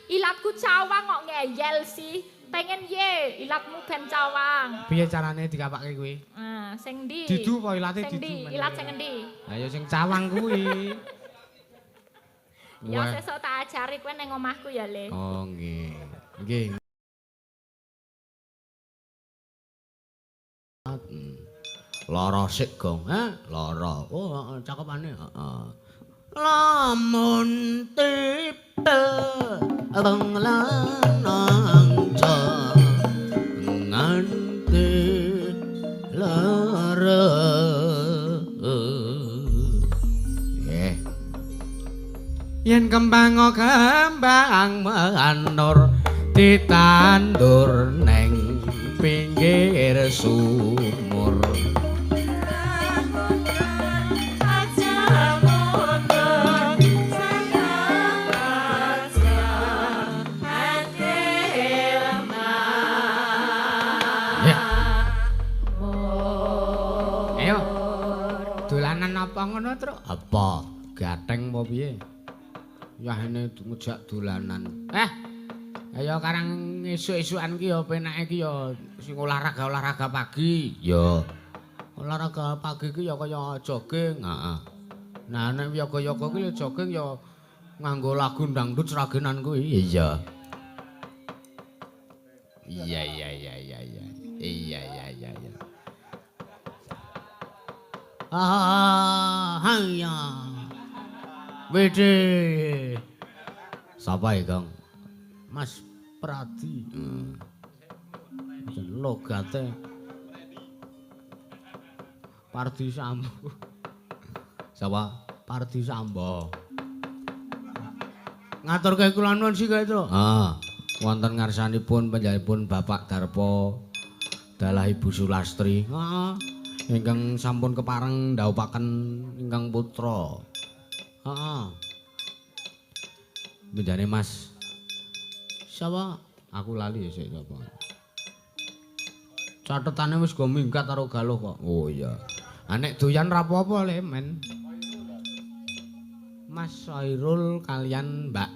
Ilatku cawang kok ngeyel sih. Pengen ye ilatmu ben cawang. Piye carane dikapake kuwi? Nah, sing ndi? Didu apa ilate Sing didu? ndi? Ilat sing endi? Lah ya sing cawang kuwi. Ya sesuk tak ajari kowe ning omahku ya, Le. Oh, nggih. Nggih. Lara sik, Gong. Ha? Lara. Oh, cakepane. Heeh. Lamun tipe wong lanang nganti lara. Yen kembang kembang manur ditandur neng pinggir sumur. Ayo. Dolanan apa ngono, Truk? Apa? Gatheng apa piye? Ya ene ngejak dolanan. Ayo karang esuk-esukan ki ya penake ki ya sing olahraga-olahraga pagi. Ya. Olahraga pagi ki ya kaya jogging, heeh. Nah nek yoga-yoga ki jogging ya nganggo lagu dangdut sragenan kuwi. Iya. Iya iya iya iya iya. Iya iya iya iya. Ah, hayya. Wede. Sapa ya, Kang? Mas Pradi. Logate Pardi Sambo. Sapa? Pardi Sambo. Ngaturke kula nuwun sih kae, Tru. Heeh. Wonten ngarsanipun panjenenganipun Bapak Darpo dalah Ibu Sulastri. Heeh. Ingkang sampun kepareng ndhawuhaken ingkang putra. Heeh. Benjane Mas. Sapa? Aku lali ya sik sapa. Catetane wis go minggat karo Galuh kok. Oh iya. Ah nek doyan ra apa-apa le men. Mas Sairul kalian Mbak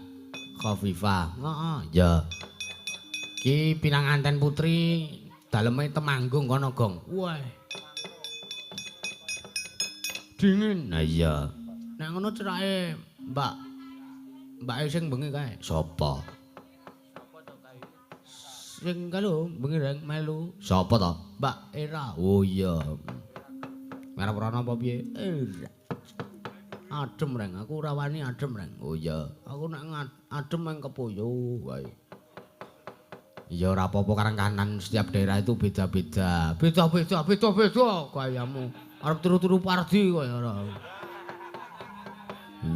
Khofifah. Heeh, iya. Ki pinanganten putri daleme Temanggung kono, Gong. Wah. Dingin. Nah iya. Nek ngono cerake Mbak Mbake sing bengi kae. Sapa? Sing kae lho bengi reng melu. Sapa to? Mbak Era. Oh iya. Arep ora apa piye? Adem reng, aku ora wani adem reng. Oh iya, aku nek adem meng kepoyo wae. Iya ora apa-apa karang kanan setiap daerah itu beda-beda. Beda-beda, beda-beda gayamu. Arep turu-turu Pardi kaya ora.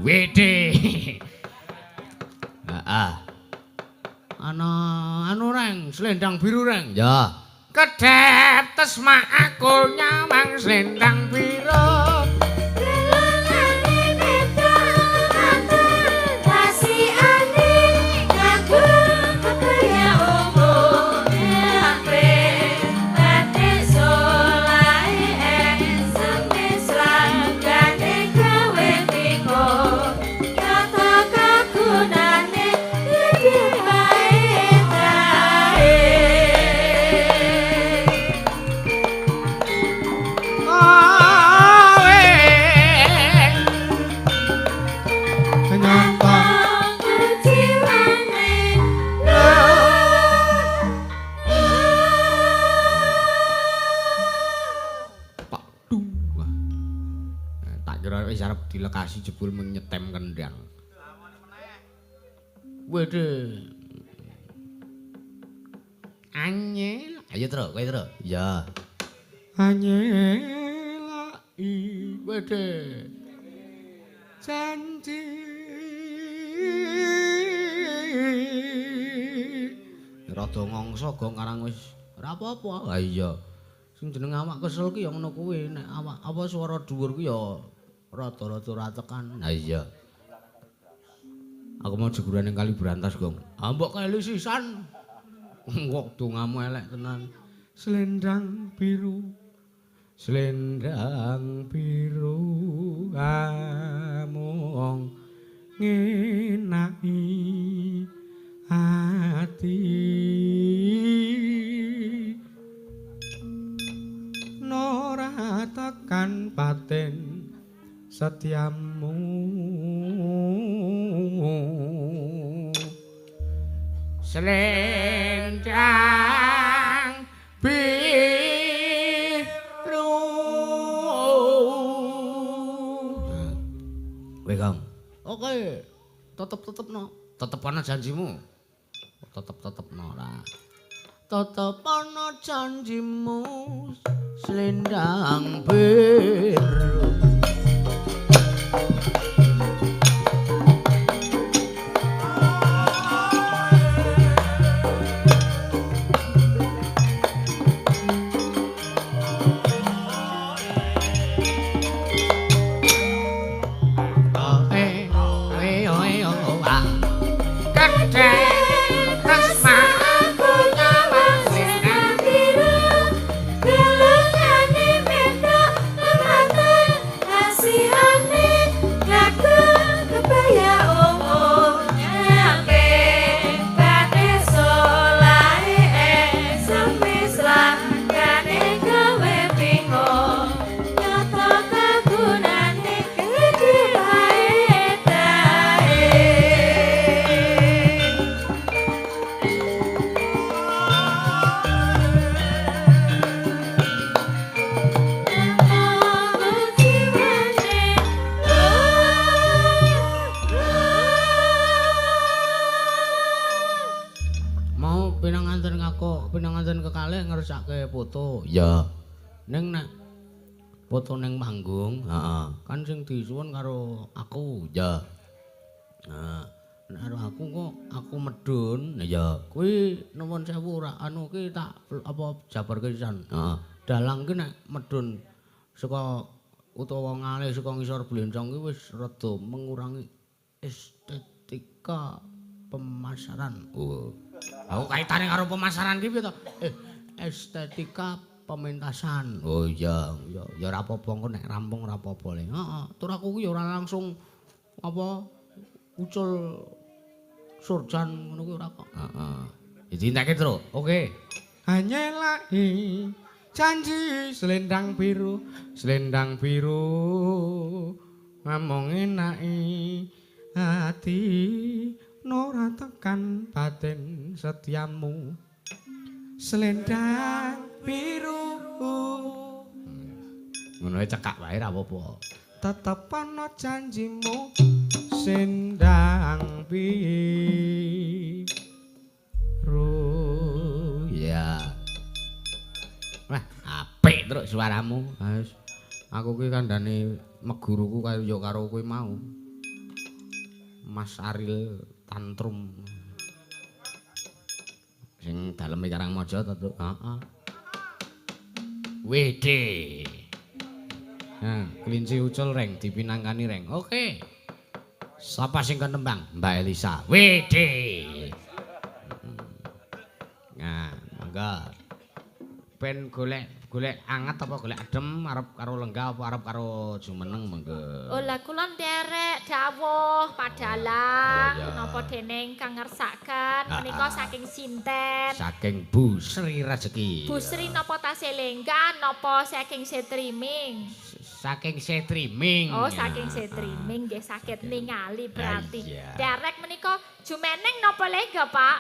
Wede. Heeh. Ana anu reng, selendang biru reng. Ya. Kedhep tesma aku nyawang selendang biru. Dilekasi jebul menyetem kendang. Wede. Anyel. Ayo Tru, kowe Tru. Iya. Anyel i wede. Janji. Rada ngongso gong karang wis ora apa-apa. Ha iya. Sing jeneng awak kesel ki ya ngono kuwi, nek awak apa swara dhuwur ki ya rada-rada ora tekan. Ha iya. Aku mau jeguran ning Kali Brantas, Gong. Ah mbok kali sisan. Kok dongamu elek tenan. Selendang biru. Selendang biru amung ngenaki setiamu. Selendang biru. Kowe, Kang. Oke, tetep-tetep no. Tetep ana janjimu. Tetep-tetep no ora. Tetep ana janjimu selendang biru. Ngersake foto. Ya. Ning nek foto ning panggung, heeh. Kan sing disuwun karo aku, ya. Nah, nek karo aku kok aku medun, ya. Kuwi nuwun sewu ora anu ki tak apa jabarke pisan. Heeh. Dalang ki nek medun saka utawa ngalih saka ngisor blencong ki wis rada mengurangi estetika pemasaran. Oh. Aku kaitane karo pemasaran ki piye to? Estetika pementasan. Oh iya, ya ya ora apa-apa engko nek rampung ora apa-apa le. Heeh, tur aku ki ya ora langsung apa ucul surjan ngono kuwi ora kok. Heeh. Ditintake, Tru. Oke. Hanyelaki janji selendang biru, selendang biru ngomong enaki hati ora tekan batin setiamu. Selendang biru. Ngono ae cekak wae ra apa-apa. Tetep ana janjimu sendang biru. Ya. Wah, apik truk suaramu. Wis. Aku ki kandhane meguruku kaya ya karo kowe mau. Mas Aril Tantrum. Sing daleme Karangmaja to, Truk? Heeh. WD. Nah, kelinci ucul reng dipinangkani reng. Oke. Sapa sing kon nembang? Mbak Elisa. WD. Nah, monggo. Ben golek golek anget apa golek adem arep karo lenggah apa arep karo jumeneng monggo. Oh lah kula nderek dawuh padalang napa dene ingkang ngersakaken menika saking sinten? Saking Bu Sri Rezeki. Bu Sri napa tasih lenggah napa saking streaming? Saking streaming. Oh, saking streaming nggih saged ningali berarti. Derek menika jumeneng napa lenggah, Pak?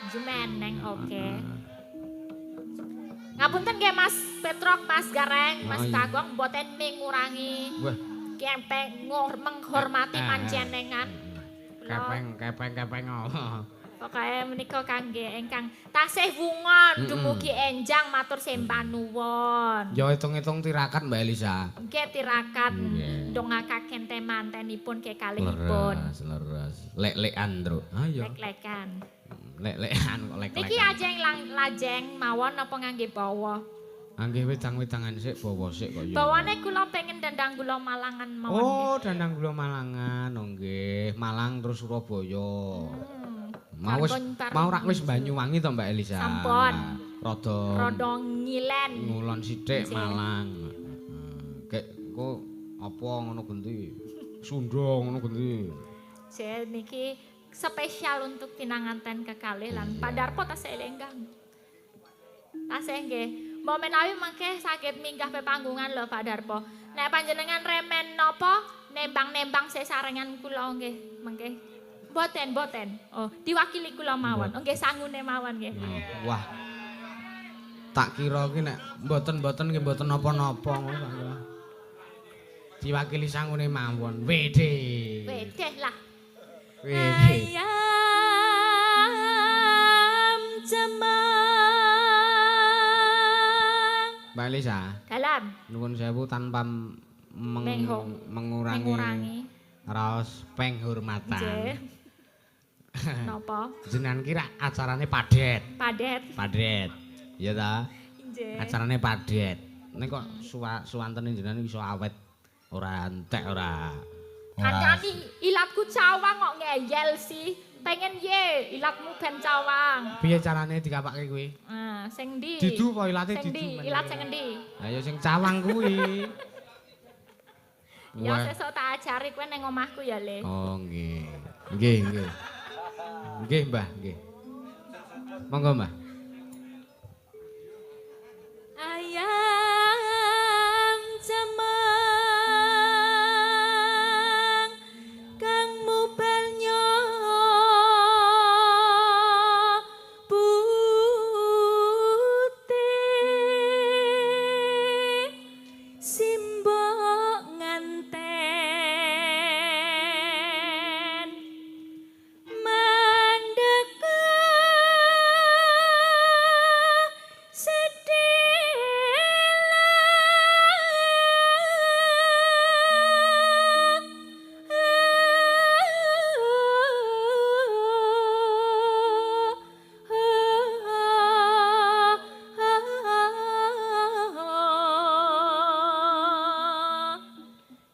Jumeneng, oke. Ngapunten nggih Mas Petrok, Mas Gareng, Mas Bagong mboten mengurangi. Wah, kepeng menghormati panjenengan. Kepeng kepeng kepeng. Pokoke menika kangge ingkang tasih wungon dumugi enjang matur sembah nuwun. Ya hitung-hitung tirakat Mbak Elisa. Nggih tirakat ndongakaken temantenipun kekalihipun. Leres, leres. Lek-lekan, Truk. Ayo. Lek-lekan. Lek-lekan kok lek-lekan. Niki ajeng lajeng mawon napa ngangge bawa? Angge wedang-wedangan sik bawa sik kok ya. Bawane kula pengen dandang gula Malangan mawon. Oh, dandang gula Malangan. Oh nggih, Malang terus Surabaya. Mau wis mau rak wis Banyuwangi to Mbak Elisa. Sampun. Rada rada ngilen. Ngulon sithik Malang. Kek engko apa ngono genti? Sunda ngono genti. Jek niki spesial untuk pinanganten kekalih lan Pak Darpo tasih lenggah. Tasih nggih. Mbok menawi mangke saged minggah pepanggungan lho Pak Darpo. Nek panjenengan remen napa nembang-nembang sesarengan kula nggih mengke. Mboten, mboten. Oh, diwakili kula mawon. Oh, nggih sangune mawon nggih. Oh, wah. Tak kira ki nek mboten-mboten nggih mboten napa-napa ngono tak kira. Diwakili sangune mawon. Wede. Wedeh lah. Wede. Ayam cemang. Mbak Elisa, Dalam nuwun sewu tanpa mengurangi raos penghormatan. Nggih. Napa? Jenengan kira acarane padet. Padet. Padet. Iya ta? Nggih. Acarane padet. Nek kok suwantene jenengan iso awet ora entek ora. Kancane ilatku cawang kok ngeyel sih. Pengen ye ilatmu ben cawang. Piye carane dikapake kuwi? Ah, sing ndi? Didu apa ilate Sing didu? ndi? Ilat sing endi? Ha ya sing cawang kuwi. Ya sesuk tak ajari kowe ning omahku ya, Le. Oh, nggih. Nggih, nggih. Nggih, Mbah, nggih. Monggo, Mbah. Ayam cemang kang mubelnya putih simbok nganten mandeka sedela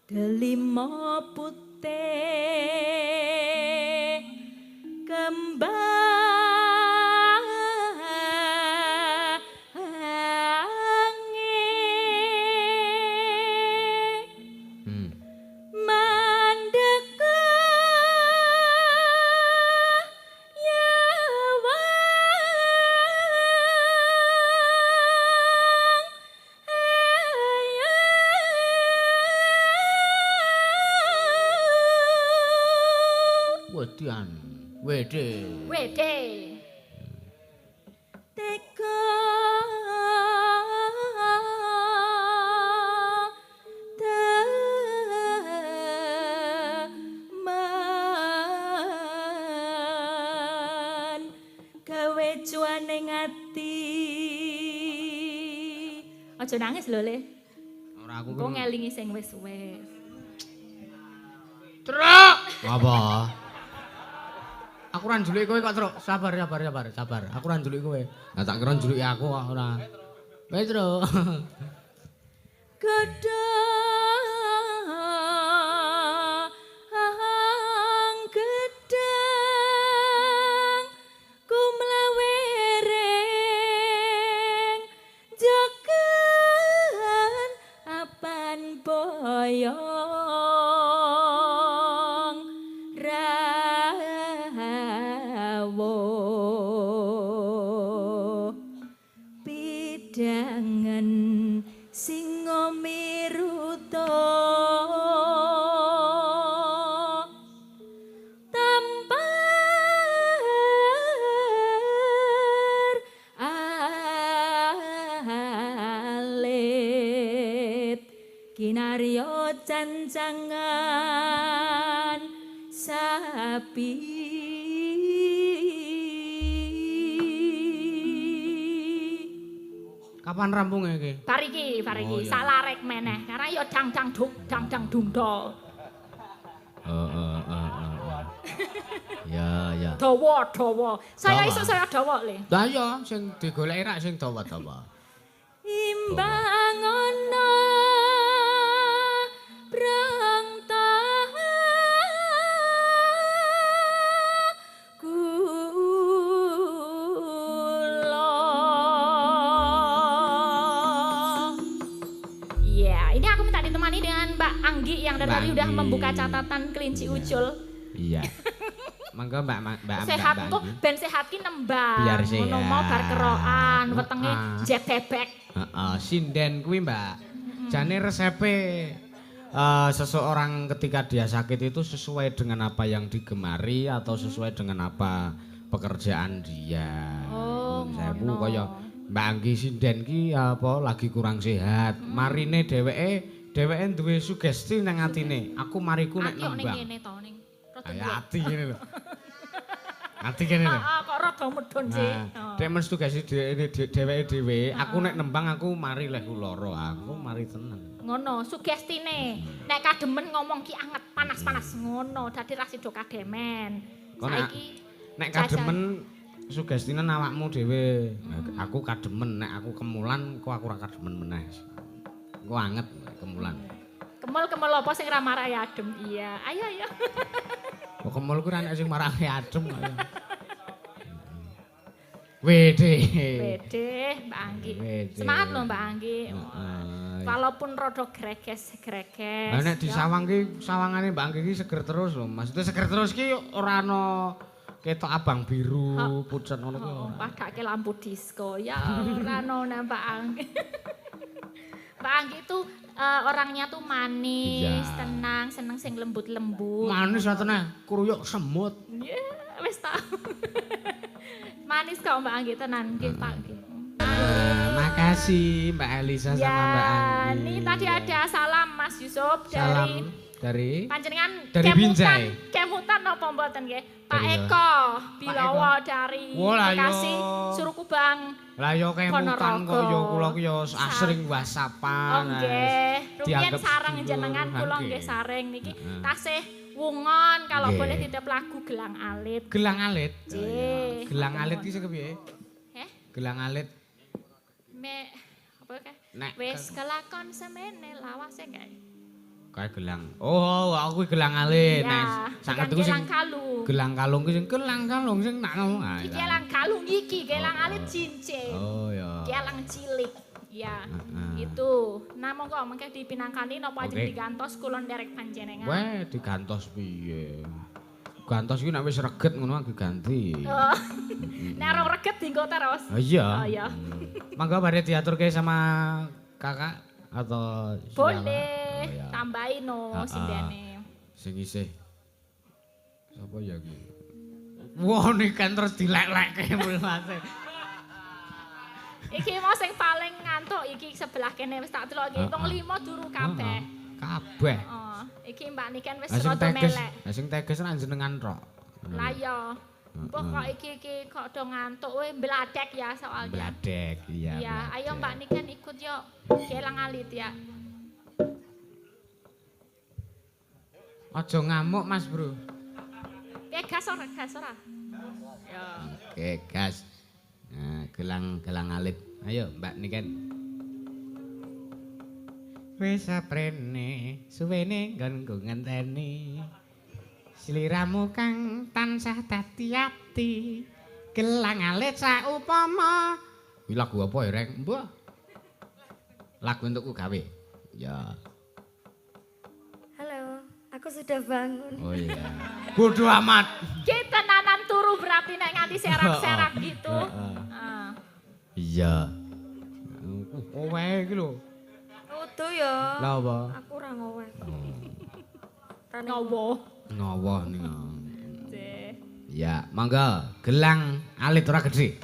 Delima putih kembang mandeka yawang Wedian. Wede. Wede. Teka teman gawe cuane ati. Aja nangis lho, Le. Ora aku Engko ngelingi sing wis-wis. Truk. Apa? Aku ora njuluki kowe kok, Truk. Sabar, sabar, sabar, sabar. Aku ora njuluki kowe. Lah tak kira njuluki aku kok ora. Wis, Truk. Gedang gedang kumlawering jogan apan boyong rawuh pidangan singa miruta tampar alit kinarya cancangan sapi. Kapan rampunge iki? Bar iki, bar iki, Oh, iya. salarek meneh. Karena ya dang dang duk, dang dang dung do. Heeh, heeh, heeh. Ya, ya. Dawa, dawa. Saya Dawa. isuk saya dawa, Le. Lah iya sing digoleki rak sing dawa-dawa. Imbang ana prangta kula. Iya, ini aku minta ditemani dengan Mbak Anggi yang dari Mbak tadi udah Anggi. membuka catatan kelinci ucul. Iya. Monggo Mbak Mbak Mbak Sehat Mbak kok Anggi. ben sehat ki nembang. Biar Ngono sehat. mau bar kerokan, wetenge Heeh. jebebek. Heeh, sinden kuwi, Mbak. Jane resepe seseorang ketika dia sakit itu sesuai dengan apa yang digemari atau sesuai dengan apa pekerjaan dia. Oh, Sewu ngono. kaya Mbak Anggi sinden ki apa lagi kurang sehat. Marine dheweke dheweke duwe sugesti nang atine. Aku mariku nek Ati kok ning nembang. kene to ning rada Ayo dhuwur. ati ngene lho. Ati kene lho. Heeh, kok rada medun sih. Nah, dek mensugesti dheweke dhewe, aku nek nembang aku mari leh lara, aku mari tenan. Ngono, sugestine. Nek kademen ngomong ki anget panas-panas ngono, dadi ra sida kademen. Kok nek- Saiki Nek Jajal. kademen sugestine awakmu dhewe. Aku kademen, nek aku kemulan kok aku ora kademen meneh. Engko anget kemulan. Kemul-kemul apa sing ra marai adem? Iya, ayo ayo. Kok kemul ku ora nek sing marake adem kok. Wede. Wede, Mbak Anggi. Wede. Semangat lho Mbak Anggi. Heeh. Walaupun rada greges-greges. Lah nek ya. disawang ki sawangane Mbak Anggi ki seger terus lho. Maksudnya seger terus ki ora ana ketok abang biru, pucet ngono ki Oh, ora. padake lampu disco ya ora ono nek Mbak Anggi. Mbak Anggi tuh orangnya tuh manis, Iya. tenang, seneng sing lembut-lembut. Manis ra teneh, kruyuk semut. Ya, wis tau. Manis kok Mbak Anggi tenan nggih Pak nggih. Nah, makasih Mbak Elisa sama Mbak Ya, Anggi. ini tadi ada salam Mas Yusuf Salam dari dari panjenengan Dari kemutan, Binjai. kemutan napa mboten nggih? Pak Dari Eko Bilowo Pak dari Wah, lah Bekasi yo. Surukubang. Lah yo kemutan kok Ponorogo. yo kula ki yo asring whatsappan. Oh nggih, rumiyin Dianggep sareng sedulur. jenengan kula Nggih. nggih sareng niki Heeh. tasih wungon kalau Nggih. boleh titip lagu Gelang Alit. Gelang alit. Nggih. Gelang alit ki sing kepiye? Heh, Gelang alit me apa kae? nek Wis kelakon semene lawase kae. kae gelang. Oh, aku ki gelang alit. Ya, Nek sanget bukan iku sing gelang kalung. gelang kalung ki sing gelang kalung sing nak ngomong. Ah, Iki iya. gelang kalung iki, gelang alit cincin. Oh ya. Gelang cilik. Ya. Heeh. Itu. Nah monggo mengke dipinangkani napa ajeng Oke. digantos kula nderek panjenengan. Weh, digantos piye? Gantos ki nek wis reget ngono aku ganti. Oh. Nek ora reget dienggo terus. Oh iya. Oh iya. Mangga badhe diaturke sama kakak atau siapa? Boleh, Oh, iya. tambahin no Ah, ah. sindene. Sing isih. Sapa ya iki? Wah, ini kan terus dilek-lekke mripate. Iki mau sing paling ngantuk iki sebelah kene wis tak delok iki wong Ah, ah. limo turu kabeh. Kabeh. Oh, iki Mbak Niken wis Lah sing rada teges, melek. lah sing teges ra jenengan tok. Lah iya. Mbok kok iki iki kok do ngantuk weh bladek ya soalnya. Bladek, iya. Iya, ayo bladek. Mbak Niken ikut yuk. Gelang alit ya. Aja ngamuk, Mas Bro. Piye gas ora gas ora? Ya. Oke, gas. Nah, gelang-gelang alit. Ayo, Mbak Niken. Wis aprene, suwene nggonku ngenteni. Sliramu kang tansah dadi ati. Gelang alit saupama. Kuwi lagu apa ya, Reng? Mbah. Lagu untukku gawe. Ya. Halo, aku sudah bangun. Oh iya. Bodoh amat. Ki tenanan turu berarti nek nganti serak-serak gitu. Heeh. Ah. Iya. Kowe iki lho. Utuh ya. Lah apa? Aku ora ngoweh. Rane Ngowo. Ngowoh ning. Cih. Ya, monggo gelang alit ora gedhe.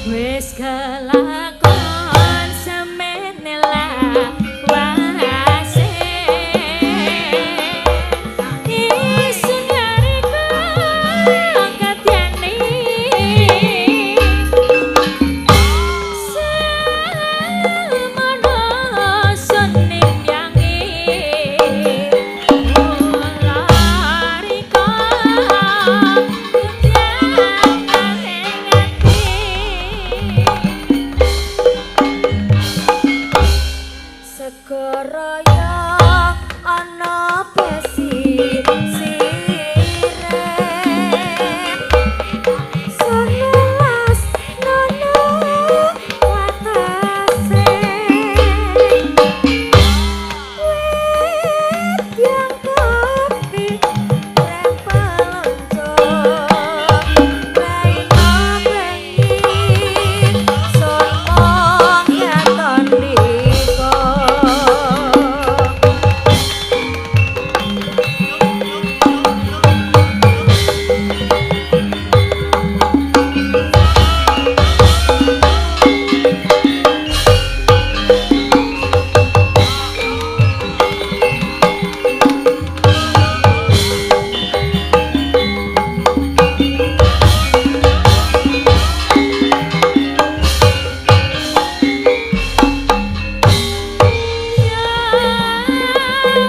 Wis kelakon semene lawase. Segara ya ana besi sire sewelas nono watase wit yang kopi reng peloncok raina bengi sapa katon liko.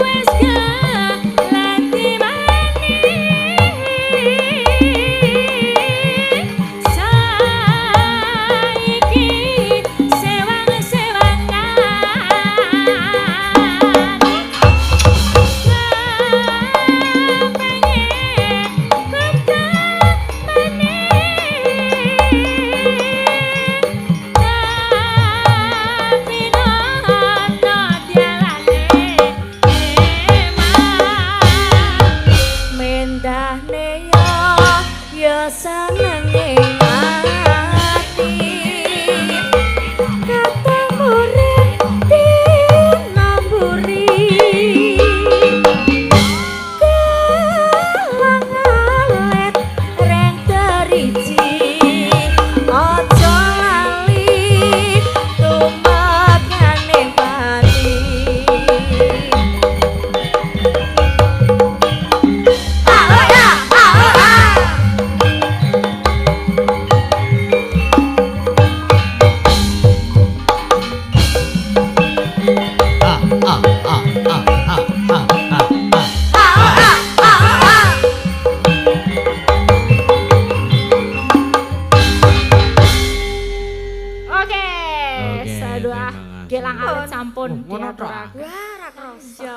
Wis gelati mani saiki sewang-sewangan kepengen kumpul meneh tapi nono dialane emang. Mendahne yo yo senenge ati ketemu dina mburi kelang alet reng teriji aja lali tumekane pati. Ah ah ah ah ah ah ah ah. Oke, Oke, sedua terima kasih. gelang alit sampun Oh, ngono tok. diaturaken. Wah, ra krasa. Iya.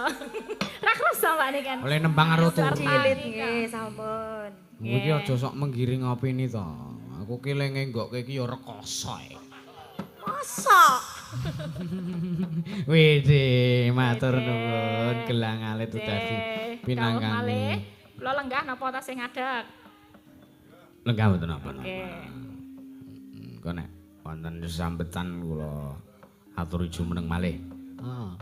Ra krasa Mbak Niken. Oleh nembang karo turu. Cilit nggih sampun. Kowe iki aja sok menggiring opini to. Aku ki le ngenggokke iki ya rekoso. E. Mosok. Widih, matur nuwun gelang alit udah Nggih, pinangkani. Kula lenggah napa tasih ngadeg? Lenggah mboten napa-napa. Oke. Engko nek wonten sambetan kula aturi jumeneng malih. Ah.